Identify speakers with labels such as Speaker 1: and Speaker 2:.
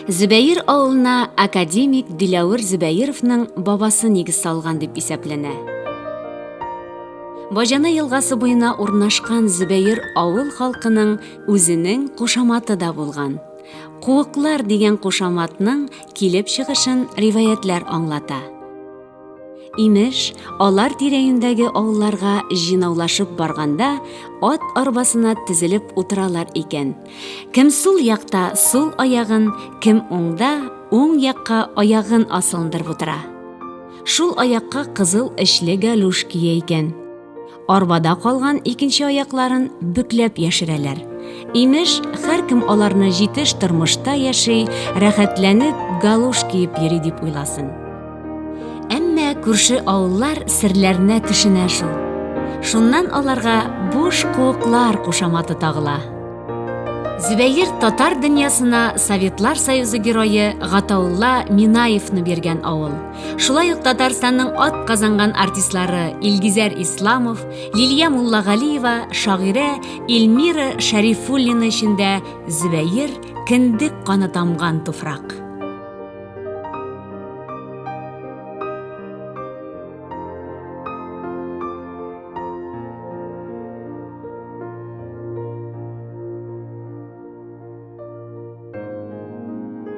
Speaker 1: Зөбәер авылына академик Диләвер Зөбәеровның бабасы нигез салган дип исәпләнә. Баҗана елгасы буена урнашкан Зөбәер авыл халкының үзенең кушаматы да булган. Куыклар дигән кушаматның килеп чыгышын риваятьләр аңлата. Имеш, алар тирә-юньдәге авылларга җыйнаулашып барганда, ат арбасына тезелеп утыралар икән. Кем сул якта сул аягын, кем уңда уң якка аягын асылындырып утыра. Шул аякка кызыл эчле галуш кия икән. Арбада калган икенче аякларын бөкләп яшерәләр. Имеш, һәркем аларны җитеш тормышта яши, рәхәтләнеп галош киеп йөри дип уйласын. Әмма күрше авыллар серләренә төшенә шул. Шуннан аларга буш куыклар кушаматы тагыла. Зөбәер татар дөньясына Советлар Союзы герое Гатаулла Минаевны биргән авыл. Шулай ук Татарстанның ат казанган артистлары Илгизәр Исламов, Лилия Муллагалиева, шагыйрә Эльмира Шәрифуллина өчен дә Зөбәер кендек каны тамган туфрак.